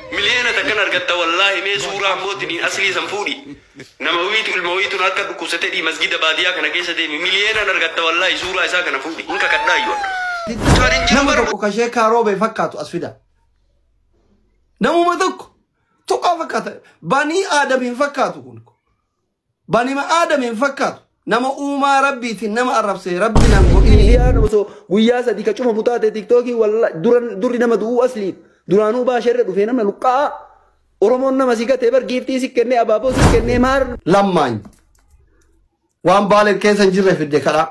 Miliyoona takkan argatta wallaahi. Mee suuraa ammootiin aslii san fuudhi. Nama wiitu ilma wiituun harka dhukkubsatee dhii masgida baadiyyaa kana keessa deemi. Miliyoonaan argatta wallaahi, suuraa isaa kana fuudhi. Hin kakadhaa iyyuu. Nama tokko ka sheekaa Roobee fakkaatu as fida. Namuma tokko tuqaa fakkaata. Banii Aadam hin fakkaatu kun. Banima Aadam hin fakkaatu. Nama uumaa Rabbiitiin nama arrabsee Rabbi nan godhini. Miidiyaan osoo guyyaa 3 ka cufamu taate TikTokii walla duran durri nama du'uu asliin duraanuu baasheerra dhufee nama luqqaa Oromoon nama si gatee bar giiftii si kennee abaaboo si kennee maar Lammaany. Waan Baaleen keessa hin jirre fidde kadhaa.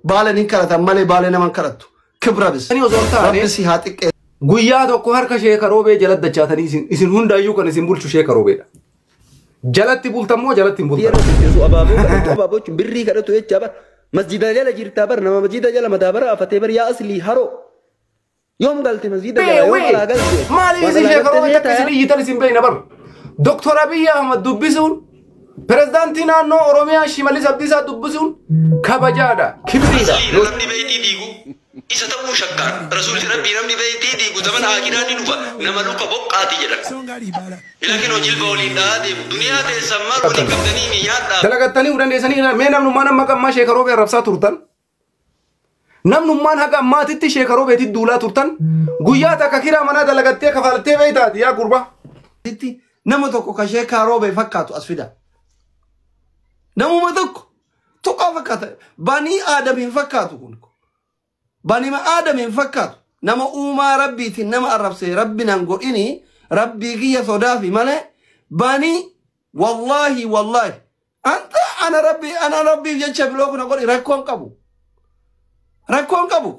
Baaleen hin kadhatan malee Baalee nama hin kadhattu. Kibra bis. Ani osoo hin taane Rabbi si haa xiqqeessu. Guyyaa tokko harka sheeka Roobee jalatti dachaatanii isin hundaayyuu kan isin bulchu sheeka Roobeedha. Jalatti bultan moo jalatti hin bultan? Yeroo turte abaaboo kadhatu, abaaboo jechuun birrii kadhatu jecha bar masjida jala jirtaa bar nama masjida jala madaabara afatee bar yaa aslii haroo yoom galte masjida jala yoom alaa galte? Maaliif isin sheeka Roobee takka isin iyyitan isin beeyna bar. Doktor Abiyyi Ahmad dubbisuun, pirezidaantii naannoo Oromiyaa Shimallis Abdiisaa dubbisuun kabajaadha, kibriidha. Asliidha namni beeytii diigu isa ta'uu shakkaan. Rasuulli Rabbii namni beeytii diigu zaman aakiraa ni dhufa nama luka boqqaati jedhan. Ilaakin hojii jilba waliin dhahaa deemu. Duniyaa teessan maal waliin qabdanii mi nyaadhaa. Dalagattanii dandeessanii mee namnummaan amma qammaa sheeka Roobee arrabsaa turtan. Namnummaan haga ammaatitti sheeka Roobeetti duulaa turtan guyyaa takka kiraa manaa dalagattee kafaltee beeytaati yaa gurbaa. Nama tokko ka sheekaa Roobee fakkaatu as fida. Namuma tokko tuqaa fakkaata. Banii Aadam hin fakkaatu kun. Banima Aadam hin fakkaatu. Nama uumaa Rabbiitiin nama arrabsee Rabbi nan godhini, Rabbii kiyya sodaafi malee banii wallaahi wallaahi. Anta ana Rabbi ana Rabbiif jecha block na godhi, rakkoon qabu. Rakkoon qabu.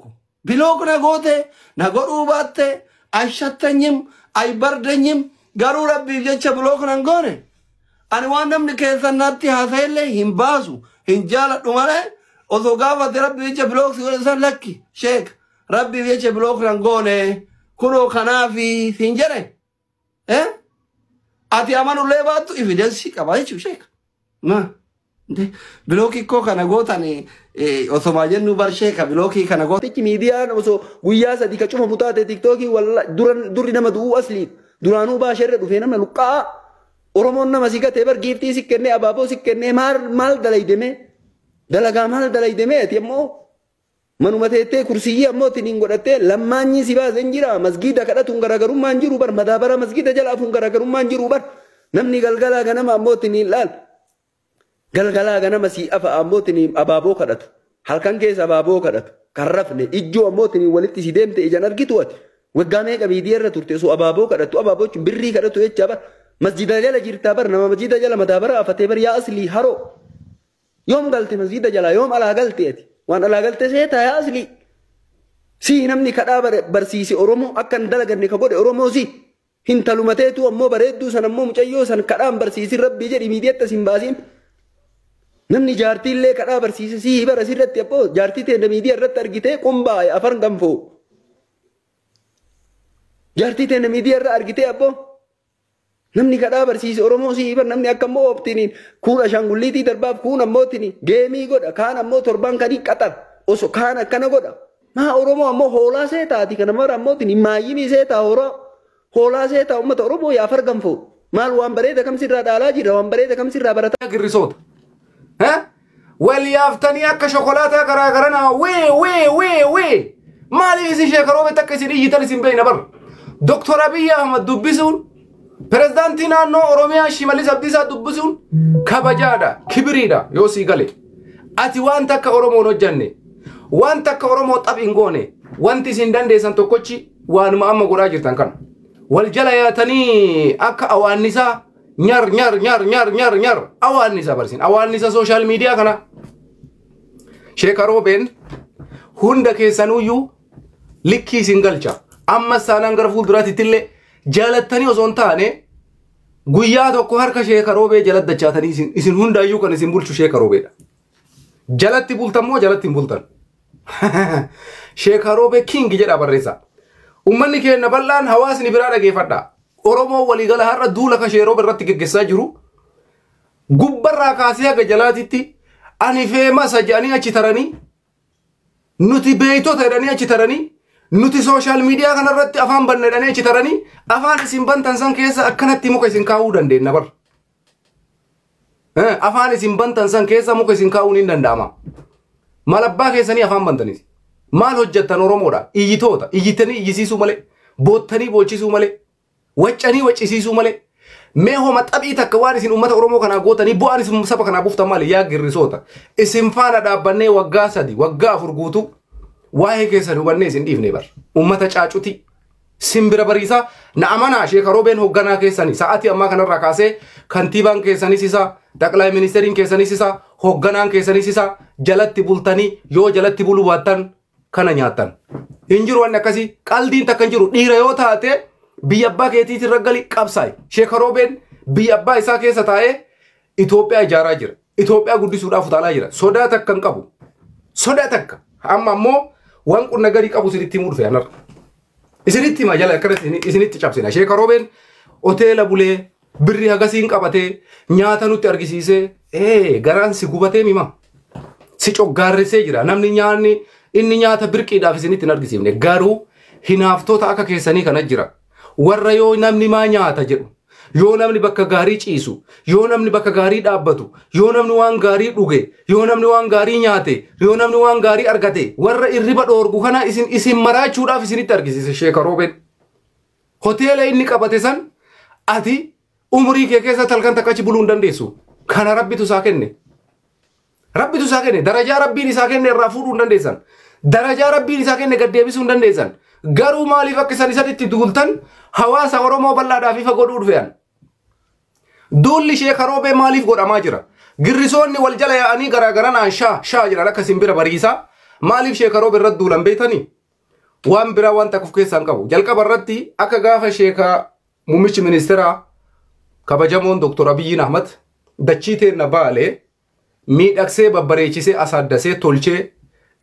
Block na goote na godhuu baatte ashattanyim ay bardanyim, garuu Rabbiif jecha block nan goone. Ani waan namni keessan natti haasa'ellee hin baasu, hin jaaladhu malee osoo gaafate Rabbiif jecha block si godhe san lakki sheek Rabbiif jecha block nan goone kunoo kanaafi siin jedhe. Eh? Ati amanullee baattu evidence qaba jechuudha sheek. Ma? Block koo kana gootan osomaa jennu bar sheeka block kana gootan. Tichi miidiyaan osoo guyyaa 3 ka cufamu taate TikTokii walla duran durri nama du'uu asliin duraanuu baasheerra dhufee nama luqqaa Oromoon nama si gatee bar giiftii si kennee abaaboo si kennee maal maal dalaydeme dalagaa maal dalaydeme? Ati ammoo manuma teettee kursiyyii ammoo ittiin godhattee lammaanyi si baasee hin jira. Masgiida kadhatuun garaagarummaan jiru bar madaabara masgiida jala afuun garaagarummaan jiru bar namni galgalaa ganama ammoo ittiin laal galgalaa ganama si afa ammoo ittiin abaaboo kadhatu, halkan keessa abaaboo kadhatu kan rafne ijjoo ammoo ittiin walitti si deemte ijaan argitu. Ati waggaa meeqa miidiyaa irra turte osoo abaaboo kadhatu? Abaaboo jechuun birrii kadhatu jecha bar masjida jala jirtaa bar nama masjida jala madaabara afatee bar yaa aslii haroo yoom galte masjida jala yoom alaa galte? Ati waan alaa galte seetaa yaa aslii. Si namni kadhaa barsiise Oromoo akka hin dalaganne ka godhe Oromoo si hintalumateetu ammoo bareedduu san ammoo mucayyoo san kadhaan barsiisin Rabbii jedhi miidiyaatti as hin baasin. Namni jaartii illee kadhaa barsiise si bara sirratti abboo jaartii teenya miidiyaa irratti argitee qumbaa'e afan ganfoo. Jaartii teenya miidiyaa irra argitee abboo. Namni kadhaa barsiise Oromoo si bar namni akka immoo ooptiniin kuun ashaangulliitii darbaaf, kuun ammoo tini geemii godha, kaan ammoo torban kanii qaxar osoo kaan akkana godha. Maa Oromoo ammoo hoolaa seetaati kana mara ammoo tini maayyimii seetaa horaa hoolaa seetaa uummata Oromoo yaa farganfoo. Maal waan bareeda kam sirraa dhaalaa jira, waan bareeda kam sirraa barataa? Girrisoota. Wal yaaftanii akka shokolaataa garaa garanaa wee wee wee wee. Maaliif isin sheeka Roobee takka isin iyyitan isin beeyna bar. Doktor Abiyyi Ahmad dubbisuun, pirezidaantii naannoo Oromiyaa Shimallis Abdiisaa dubbisuun kabajaadha, kibiriidha yoo sii gale. Ati waan takka Oromoon hojjanne, waan takka Oromoo xaph hin goone, wanti isin dandeessan tokkochi waanuma amma godhaa jirtan kana. Wal jala yaatanii akka awaannisaa nyar nyar nyar nyar nyar nyar awaannisa barsiin awaannisa social media kana. Sheeka Roobeen hunda keessanuyyuu likkii isin galcha. Amma saanaan gara fuulduraatti illee jaalattanii osoo hin taane guyyaa tokko harka sheeka Roobee jalatti dachaatanii isin hundaayyuu kan isin bulchu sheeka Roobeedha. Jalatti bultan moo jalatti hin bultan? Sheeka Roobee king jedha barreessa. Uummanni keenya bal'aan hawaasni biraa dhageeffadha. Oromoo waliigala har'a duula ka sheeroo irratti geggeessaa jiru. Gubbarraa kaasee haga jalaatitti ani famous jedhanii achi taranii, nuti beeytota jedhanii achi taranii, Nuti sooshaal miidiyaa kanarratti afaan banne dhanii citaranii afaan isin bantan san keessa akkanatti muka isin kaa'uu dandeenya bar. Afaan isin bantan san keessa muka isin kaa'uun hin danda'ama. Maal abbaa keessanii afaan bantanis? Maal hojjettan Oromoodha? Iyyitoota. Iyyitanii iyyisiisuu malee. Boottanii boochisuu malee. Waccanii waccisiisuu malee. Mee homa xaphii takka waan isin uummata Oromoo kanaa gootanii bu'aan isin saba kanaa buuftan maali? Yaa girrisoota. Isin faana dhaabbannee waggaa 3 waggaa 4 guutuu waa'ee keessan hubannee isin dhiifne bar. Uummata caacuti. Simbira bariisaa na amanaa Sheeka Roobeen hoogganaa keessanii sa'aatii ammaa kanarraa kaasee kantiibaan keessanis isa xaqlaay ministeeriin keessanis isa hoogganaan keessanis isa jalatti bultanii yoo jalatti buluu baattan kana nyaattan. Hin jiru wanni akkasii qaldiin takka hin jiru dhiira yoo taate biyya abbaa keetiitiin raggali qabsaa'i. Sheeka Roobeen biyya abbaa isaa keessa taa'ee Itoophiyaa ijaaraa jira. Itoophiyaa guddisuudhaaf utaalaa jira. Sodaa takka hin qabu. Sodaa takka. Amma ammoo waan qunna garii qabu isinitti himuu dhufe anarra. Isinitti hima jala akkana isinitti cabsina. Sheeka Roobeen hoteela bulee birri hagasiin qabatee nyaata nutti argisiisee garaan si gubatee mima. Si coggaarrisee jira. Namni nyaanni inni nyaata birqiidhaaf isinitti hin argisiifne. Garuu hinaaftoota akka keessanii kana jira. Warra yoo namni maa nyaata jedhu, yoo namni bakka gaarii ciisu, yoo namni bakka gaarii dhaabbatu, yoo namni waan gaarii dhuge, yoo namni waan gaarii nyaate, yoo namni waan gaarii argate, warra irriba dhoorgu kana isin maraachuudhaaf isinitti argisiise Sheeka Roobeen. Hoteela inni qabate san ati umurii kee keessa halkan takka achi buluu hin dandeessu. Kana Rabbitu isaa kenne. Rabbitu isaa kenne. Darajaa Rabbiin isaa kenne irraa fuudhuu hin dandeessan. Darajaa Rabbiin isaa kenne gad deebisuu hin dandeessan. Garuu maaliif akka isaan isatti duultan hawaasa Oromoo bal'aadhaaf ifa godhuu dhufean. Duulli Sheeka Roobee maaliif godhamaa jira? Girrisoonni wal jala yaa'anii garaagaranaan shaa shaa jiran akka simbira bariisaa maaliif Sheeka Roobee irratti duulan beektanii? Waan biraa waan takka of keessaa hin qabu. Jalqaba irratti akka gaafa Sheeka muummichi ministeeraa kabajamoon Dr. Abiyyiin Ahmad dachii teenna baalee miidhagsee babbareechisee asaaddasee tolchee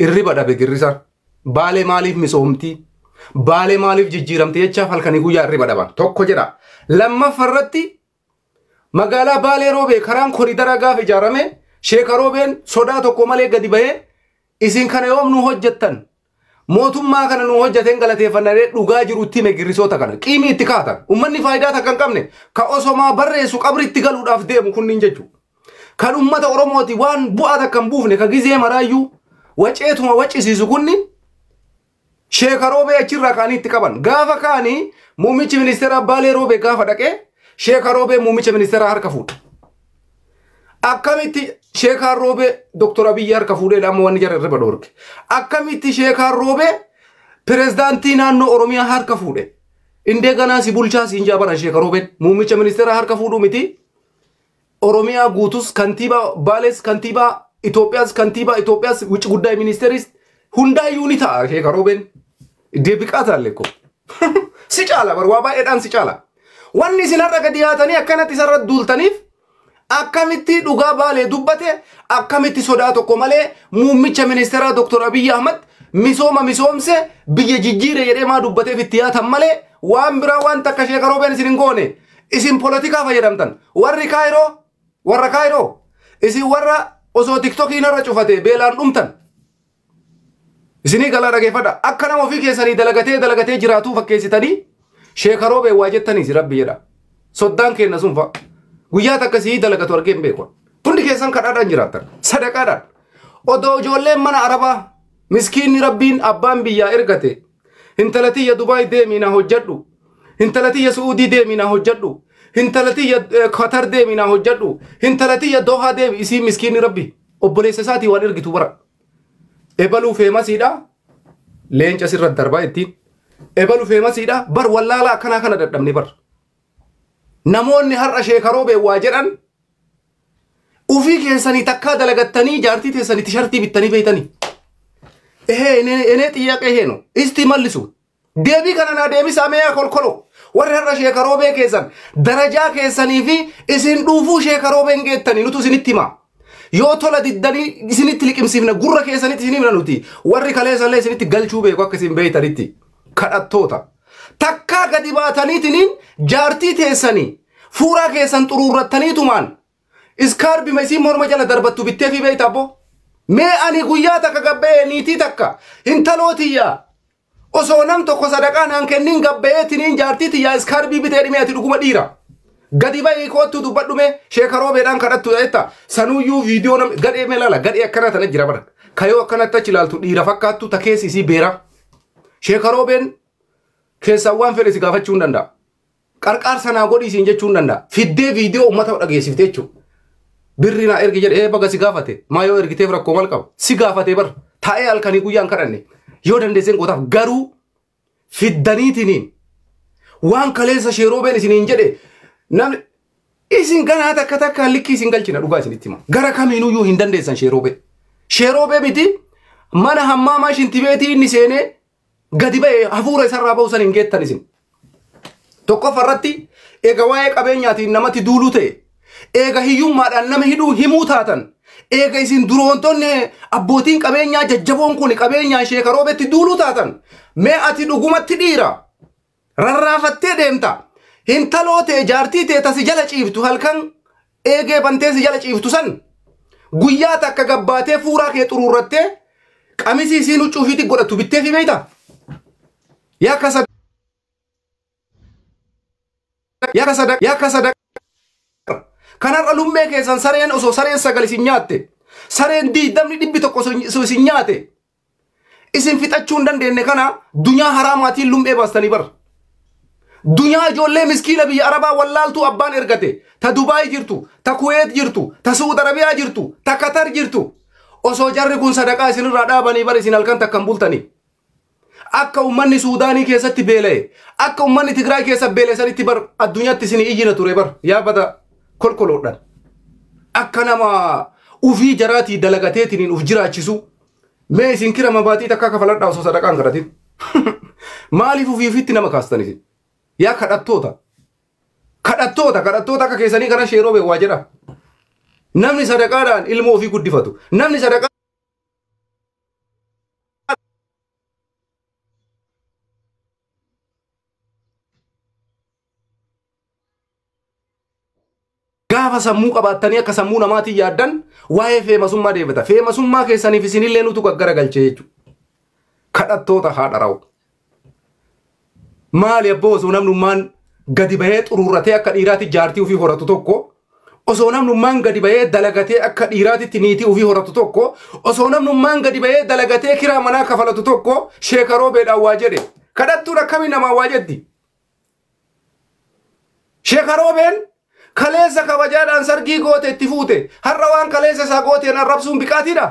irriba dhabe girrisaan. Baalee maaliif misoomtii? Baalee maaliif jijjiiramte jechaaf halkanii guyyaa irriba dhaban tokko jedha. Lammaffaa irratti magaalaa Baalee Roobee karaan koriidara gaafa ijaarame Sheeka Roobeen sodaa tokko malee gadi bahee isin kana yoom nu hojjettan? Mootummaa kana nu hojjeteen galateeffannee dhugaa jirutti hime girrisoota kana. Qiimii itti kaatan. Uummanni faayidaa takka hin qabne ka osomaa barreessu qabritti galuudhaaf deemu kunniin jechuudha. Kan uummata Oromooti waan bu'aa takka hin buufne ka gizee maraayyuu waceetuma waccisiisu kunniin Sheeka Roobee achirraa kaanii itti qaban. Gaafa kaanii muummichi ministeeraa Baalee Roobee gaafa dhaqee Sheeka Roobee muummicha ministeeraa harka fuudhe. Akkamitti Sheekaan Roobee Dr. Abiyyi harka fuudhee amma wanni jara irriba dhoorge. Akkamitti Sheekaan Roobee pirezidaantii naannoo Oromiyaa harka fuudhe. Indee ganaa si bulchaa siin jaabara Sheeka Roobeen muummicha ministeeraa harka fuudhuu miti. Oromiyaa guutus kantiibaa Baalees kantiibaa Itoophiyaas kantiibaa Itoophiyaas wucci guddaa ministeeris hundaayyuu ni ta'a Sheeka Roobeen. Deebiqaa taalle ko. Si caala bar waa baay'eedhaan si caala. Wanni isin har'a gadi yaatanii akkanatti isarra duultaniif akkamitti dhugaa Baalee dubbate akkamitti sodaa tokko malee muummicha ministeeraa Dr. Abiyyi Ahmad misooma misoomse biyya jijjiire jedhee maa dubbateef itti yaatan malee waan biraa waan takka Sheeka Roobeen isin hin goone. Isin polotikaa fayyadamtan. Warri Kaayiroo warra Kaayiroo isin warra osoo tiktokiin irra cufate beelaan dhumtan. Isinii galaa dhageeffadha. Akka nama ofii keessanii dalagatee dalagatee jiraatuu fakkeessitanii Sheeka Roobee waa jettaniis Rabbi jedha. Soddaan kenna sun fa'a. Guyyaa takka sii dalagatu argee hin beeku. Hundi keessan kadhaadhaan jiraattan. Sadaqaadhaan. Odoo ijoolleen mana Arabaa miskiinni Rabbiin abbaan biyyaa ergate. Intala tiyya Dubaay deemii na hojjedhu. Intala tiyya Su'uudii deemii na hojjedhu. Intala tiyya Qatar deemii na hojjedhu. Intala tiyya Dohaa deemi isii miskiinni Rabbi. Obboleessa isaatii waan ergitu bara. Ebaluu feemasiidha. Leenca sirra darbaa ittiin. Ebaluu feemasiidha. Bar wallaalaa akkanaa kana dadhabne bar. Namoonni har'a Sheeka Roobee waa jedhan ufii keessanii takkaa dalagattanii jaartii teessanii tishartii bittanii beeytanii. Ehee enee xiyyaaqee heenu isti mallisu. Deebii kana naa deebisaa mee kolkoloo. Warri har'a Sheeka Roobee keessan darajaa keessanii fi isin dhuufuu Sheeka Roobeen geettanii nutu isinitti hima. Yoo tola diddanii isinitti liqimsiifna gurra keessanitti isin himna nuti. Warri kaleessallee isinitti galchuu beeku akka isin beeytanitti. Kadhattoota. Takkaa gadi baataniitiniin jaartii teessanii fuuraa keessan xuruurrattaniitumaan iskaarbima isiin morma jala darbattu bittee fi beeyta abbo. Mee ani guyyaa takka gabbee niitii takka hintaloo tiyyaa Osoo nam tokko sadaqaa naan kennin gabbayeetiniin jaartii tiyyaa iskaarbii bitee dhimee ati dhuguma dhiira. Gadi bahii koottu dubbadhume sheekaroobeedhaan kadhattu jetta. Sanuyyuu viidiyoo nam gadhee mee laala gadhee akkana tana jira bara. Kayoo akkanatti achi ilaaltu dhiira fakkaattu ta keessi isii beera. Sheekaroobeen keessaan waan fedhe si gaafachuu hin danda'a. Qarqaarsa naa godhi isiin jechuu hin danda'a. Fiddee viidiyoo uummata dhageessifte jechuudha. Birri naa ergi jedhe baga si gaafate maa yoo ergiteef rakkoo maal qaba si gaafate bar taa'ee halkanii guyyaan kadhanne yoo dandeesseen gootaaf garuu fiddaniitiniin waan kaleessa sheeroobeen isiniin jedhe namni isin ganaa takka takka likkii isin galchina dhugaa isinitti hima gara kamiinuyyuu hin dandeessan sheeroobee sheeroobee miti mana hammaamaa shintibeetii inni seenee gadi ba'e hafuura isarraa ba'u san hin geettan isin. Tokkoffaa irratti eega waa'ee qabeenyaatiin namatti duuluu ta'e eega hiyyummaadhaan nama hidhuu himuu taatan eega isin duroontonni abbootiin qabeenyaa jajjaboon kun qabeenyaan sheekaroobetti duuluu taatan mee ati dhugumatti dhiira rarraafattee deemta hintaloo ta'e jaartii ta'e tasi jala ciiftu halkan eegee bantee si jala ciiftu san guyyaa takka gabbaatee fuuraa kee xuruurrattee qamisii isiin huccuu ofiitti godhattu bittee fi beeyta yaa kasa kanarra lummee keessan sareen osoo sareen 9 isin nyaatte sareen 20 100 osoo isin nyaate isin fixachuu hin dandeenye kana dunyaa haraamaatiin lummee baastanii bar. Dunyaa ijoollee miskiina biyya Arabaa wallaaltuu abbaan ergate ta Dubaay jirtu ta Kuweet jirtu ta Suud Arabiyaa jirtu ta Qatar jirtu osoo jarri kun sadaqaa isinirraa dhaabanii bar isin halkan takkan bultanii. Akka uummanni Suudaanii keessatti beela'e akka uummanni Tigraay keessa beela'e sanitti bar addunyaatti isin iyyina ture bar yaa kolkoloodhaan akka nama ufii jaraatii dalagateetiin uf jiraachisu mee isin kira mabaatii takka kafaladhaa osoo sadaqaan kadhatin maaliif ufii ufitti nama kaastan isin yaa kadhattoota kadhattoota kadhattoota akka keessanii kana sheeroo beewwaa jedha namni sadaqaadhaan ilmoo ofii guddifatu namni sadaqaa gaafa sammuu qabaattanii akka sammuu namaatiin yaaddan waa'ee feemasummaa deebita. Feemasummaa keessaniif isinillee nutu gaggaragalchee jechuudha. Kadhattoota haadha rawu. Maali abboo osoo namnummaan gadi bahee xuruurratee akka dhiiraatti jaartii ofii horatu tokko osoo namnummaan gadi bahee dalagatee akka dhiiraatitti niitii ofii horatu tokko osoo namnummaan gadi bahee dalagatee kiraa manaa kafalatu tokko sheekaroo beedhaan waa jedhe kadhattuun akkamiin namaa waa jetti. Sheekaroo been kaleessa kabajaadhaan sargii goote itti fuute har'a waan kaleessa isaa gooteen arrabsuun biqaatiidha.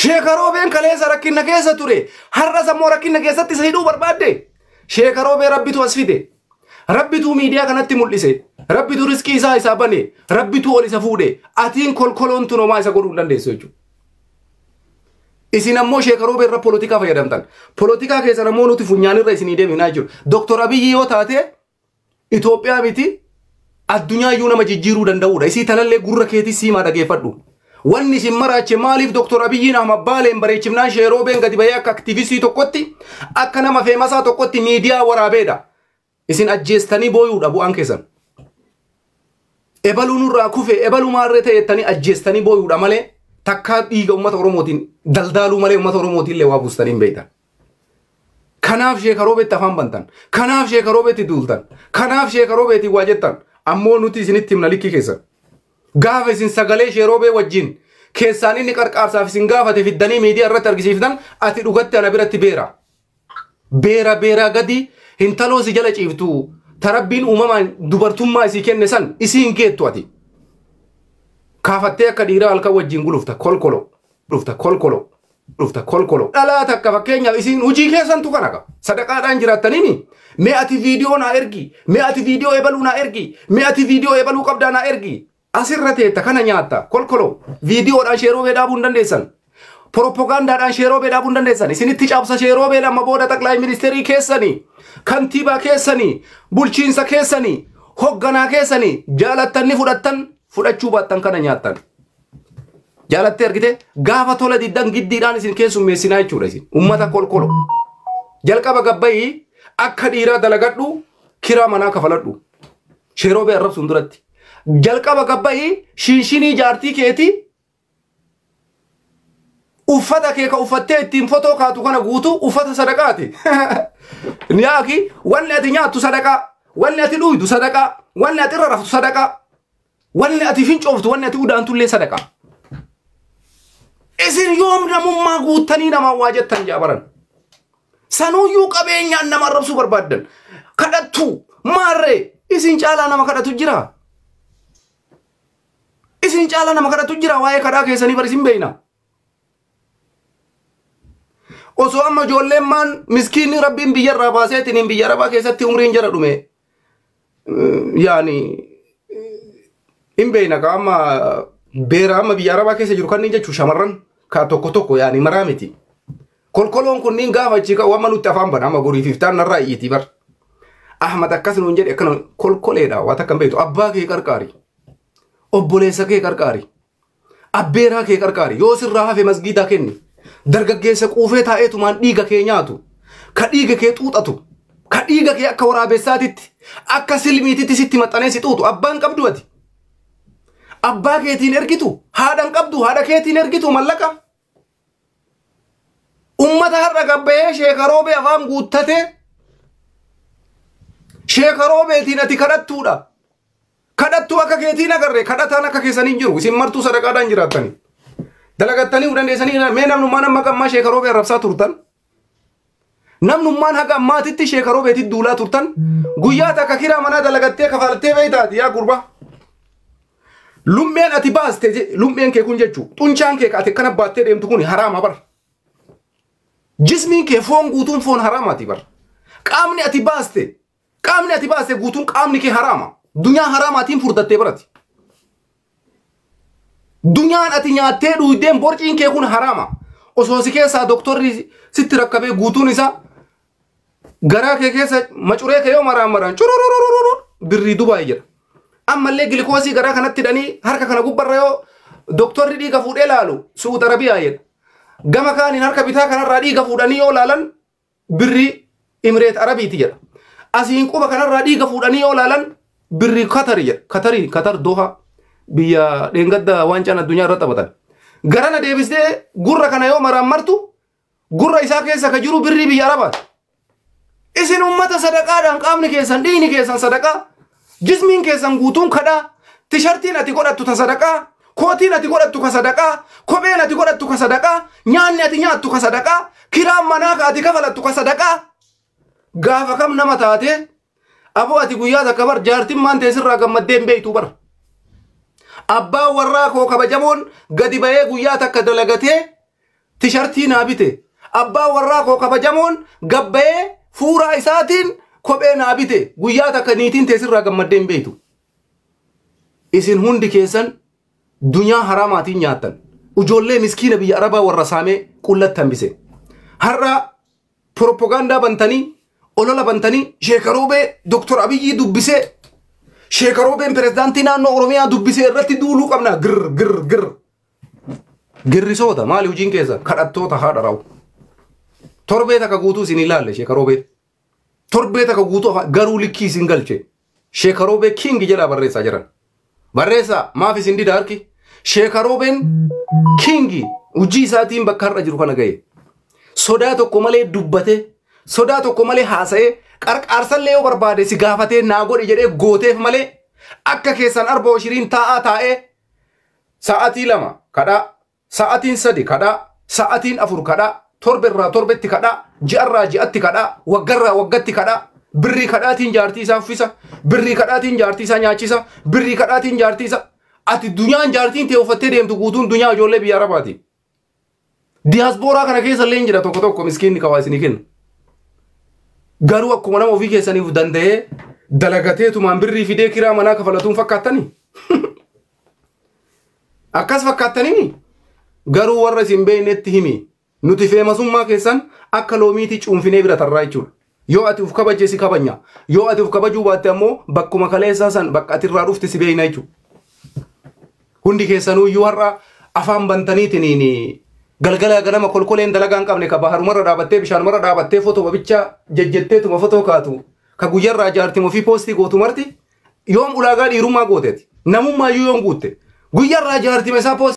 Sheekaroobeen kaleessa rakkina keessa ture har'a sammoo rakkina keessatti isa hidhuu barbaadde. Sheekaroobee rabbitu as fide. Rabbitu miidiyaa kanatti mul'ise. Rabbitu riskii isaa isaa bane. Rabbitu ol isa fuudhe. Atiin kolkoloon tun homaa isa godhuu hin dandeessu jechuudha. Isin ammoo sheekaroobee irra polotikaa fayyadamtan. Polotikaa keessan ammoo nuti funyaanirra isinii deeminaa jiru. Doktor Abiyyi yoo taate Itoophiyaa miti addunyaa iyyuu nama jijjiiruu danda'uudha. Isii talallee gurra keetii siimaa dhageeffadhu. Wanni isin maraache maaliif Doktor Abiyyiin Ahmad Baaleen bareechifnaan sheeroobeen gadi bahee akka aktiivistii tokkotti akka nama feemasaa tokkotti miidiyaa waraabeedha. Isin ajjeestanii booyuudha bu'aan keessan. Ebaluu nurraa kufe ebaluu maarree ta'e jettanii ajjeestanii booyuudha malee takkaa dhiiga uummata Oromootiin daldaaluu malee uummata Oromootiin illee waa buustanii hin beektan. Kanaaf sheekaroobeetti afaan bantan. Kanaaf sheekaroobeetti duultan. Kanaaf sheekaroobeetti waa jettan. Ammoo nuti isinitti himna likkii keessan. Gaafa isin sagalee sheeroobee wajjin keessaan inni qarqaarsaaf isin gaafate fiddanii miidiyaa irratti argisiiftan ati dhugatti ana biratti beera. Beera beeraa gadi hintaloo si jala ciiftu tarabbiin uumamaan dubartummaa isii kenne san isii hin geettu ati. Kaafattee akka dhiiraa halkan wajjin gulufta kolkolo. Gulufta kolkolo. Dhufta kolkolo. Dhalaa takka fakkeenyaaf isin hojii keessantu kana qaba. Sadaqaadhaan jiraattaniimi. Mee ati viidiyoo naa ergi. Mee ati viidiyoo ebaluu naa ergi. Mee ati viidiyoo ebaluu qabdaa naa ergi. Asirra teetta kana nyaatta kolkolo. Viidiyoodhaan sheeroo dhaabuu hin dandeessan. Propagaandaadhaan sheeroo dhaabuu hin dandeessan. Isinitti cabsa sheeroo lama booda xaqlaay ministeerii keessanii, kantiibaa keessanii, bulchiinsa keessanii, hogganaa keessanii jaalattanni fudhattan fudhachuu baattan kana nyaattan. Jaalattee argite gaafa tola diddan giddiidhaan isin keessummeessinaa jechuudha isin ummata kolkolo. Jalqaba gabbayii akka dhiiraa dalagadhu kiraa manaa kafaladhu. Sheeroo bee arrabsuun duratti. Jalqaba gabbayii shinshinii jaartii keetii Uffata kee ka uffattee ittiin fotoo kaatu kana guutuu uffata sadaqaati. Yaaki wanni ati nyaattu sadaqaa, wanni ati dhugdu sadaqaa, wanni ati irra raftu sadaqaa, wanni ati fincooftu, wanni ati udaantullee sadaqaa. Isin yoom namummaa guuttanii namaan waa jettan jaabaran. Sanuyyuu qabeenyaan nama arrabsuu barbaaddan. Kadhattuu maarree isin caalaa nama kadhatu jira. Isin caalaa nama kadhatu jira waa'ee kadhaa keessanii bar isin beeyna. Osoo amma ijoolleen maan miskiinni rabbiin biyyarraa baaseetiin biyya arabaa keessatti umriin jara dhume. Yaani hin beeyna ka amma beera amma biyya arabaa keessa jiru kanneen jechuun shamarran ka tokko tokko yaani maraa miti. Kolkoloon kunniin gaafa achi ka'u amma nutti afaan bana amma goriif iftaan narraa iyyitii bar. Ahmad akkas nuun jedhe akkana kolkoleedha waan takka hin beektu abbaa kee qarqaari. Obboleessa kee qarqaari. Abbeeraa kee qarqaari. Yoo sirraa hafe masgiidaa kenni. Dargaggeessa quufee taa'eetumaan dhiiga kee nyaatu. Ka dhiiga kee xuuxatu. Ka dhiiga kee akka waraabessaatitti akka silmiititti sitti maxxanee si xuuxu abbaan qabdu ati. Abbaa keetiin ergitu haadhan qabdu haadha keetiin ergitu mallaqa. Ummata har'a gabbayee sheekaroobee afaan guuttatee sheekaroobeetiin ati kadhattuudha. Kadhattuu akka keetiin agarre kadhataan akka keessanii hin jiru isin martuu sadaqaadhaan jiraattani. Dalagattanii dandeessanii mee namnummaan amma qammaa sheekaroobee arrabsaa turtan. Namnummaan haga ammaatitti sheekaroobeetti duulaa turtan guyyaa takka kiraa manaa dalagattee kafaltee beeytaati yaa gurbaa. Lummeen ati baaste lummeen kee kun jechuu xuncaan kee ati akkana baattee deemtu kun haraama bar. Jismiin kee foon guutuun foon haraamaati bar. Qaamni ati baaste guutuun qaamni kee haraama. Dunyaa haraamaatiin furdattee barati. Dunyaan ati nyaattee dhuydeen borciin kee kun haraama. Osoo si keessaa doktorri sitti rakkabee guutuun isaa garaa kee keessa macuree kee yoo maraan maraan curururururu birrii Dubaay jedha. Ammallee gilikoosii garaa kanatti hidhanii harka kana gubbarra yoo doktorri dhiiga fuudhee laalu Suud Arabiyaa jedha. Gama kaaniin harka bitaa kanarraa dhiiga fuudhanii yoo laalan birrii Imireet Arabiiti jedha. Asiin quba kanarraa dhiiga fuudhanii yoo laalan birrii Katari jedha. Katarii Katar Doha biyya dheengadda waancaan addunyaa irra taphatan. Garana deebistee gurra kana yoo maraan martu gurra isaa keessa ka jiru birrii biyya Arabaati. Isin ummata sadaqaadhaan qaamni keessan dhiigni keessan sadaqaa jismiin keessan guutuun kadhaa tishartiin ati godhattu ta sadaqaa kootiin ati godhattu ka sadaqaa kopheen ati godhattu ka sadaqaa nyaanni ati nyaattu ka sadaqaa kiraan manaa ka ati kafalattu ka sadaqaa gaafa kam nama taate aboo ati guyyaa takka bar jaartiin maan teessirraa gammaddee hin beeytu bar. Abbaa warraa koo kabajamoon gadi bahee guyyaa takka dalagatee tishartii naa bite. Abbaa warraa koo kabajamoon gabbayee fuuraa isaatiin kophee naa bite guyyaa takka niitiin teessirraa gammaddee hin beeytu. Isin hundi keessan dunyaa haraamaatiin nyaattan. Ijoollee miskiina biyya Arabaa warra saamee qullatti hambise. Har'a propagaandaa bantanii olola bantanii sheekaroobee Doktor Abiyyi dubbisee sheekaroobeen pirezidaantii naannoo Oromiyaa dubbisee irratti duuluu qabna gir gir gir. Girrisoota maali hojiin keessa kadhattoota haadha rawu. Torbee takka guutuu isin ilaalle sheekaroobee. Torbee takka guutuu garuu likkii isin galche. Sheekaroobee kingi jedhaa barreessaa jiran. Barreessaa maaf isin dida harki? Sheekaroobeen kingi hojii isaatiin bakka har'a jiru kana ga'e. Sodaa tokko malee dubbatee sodaa tokko malee haasa'ee qarqaarsallee yoo barbaade si gaafatee naa godhi jedhee gooteef malee akka keessan arba oshiriin taa'aa taa'ee sa'aatii 2 kadhaa sa'aatiin 3 kadhaa sa'aatiin 4 kadhaa torberraa torbetti kadhaa ji'arraa ji'atti kadhaa waggarraa waggatti kadhaa birrii kadhaatiin jaartii isaa uffisa birrii kadhaatiin jaartii isaa nyaachisa birrii kadhaatiin jaartii isaa ati dunyaan jaartiin ta'e uffattee deemtu guutuun dunyaa ijoollee biyya Arabaati. Diyaaspooraa kana keessa illee jira tokko tokko miskiinni kawaa isinii kenna. Garuu akkuma nama ofii keessaniif danda'ee dalagateetumaan birrii fidee kiraa manaa kafalatuun fakkaattanii? Akkas fakkaattanii? Garuu warra isin beeknetti himi. Nuti feemasummaa keessan akka loomiitii cuunfinee bira tarraa jechuudha. Yoo ati uf kabajje si kabanya. Yoo ati uf kabajuu baatte ammoo bakkuma kaleessaa san bakka ati irraa dhufte si beekna jechuudha. Hundi keessanuyyuu har'a afaan bantaniitiin galgala ganama kolkoleen dalagaa hin qabne ka baharumarra dhaabattee bishaanumarra dhaabattee fotoo babicha jejjetteetuma fotoo kaatu ka guyyarraa jaartima ofii poostii gootu marti yoom ulaagaa dhiirummaa gooteeti namummaayyuu yoom guutte guyyarraa jaartima isaa poostii.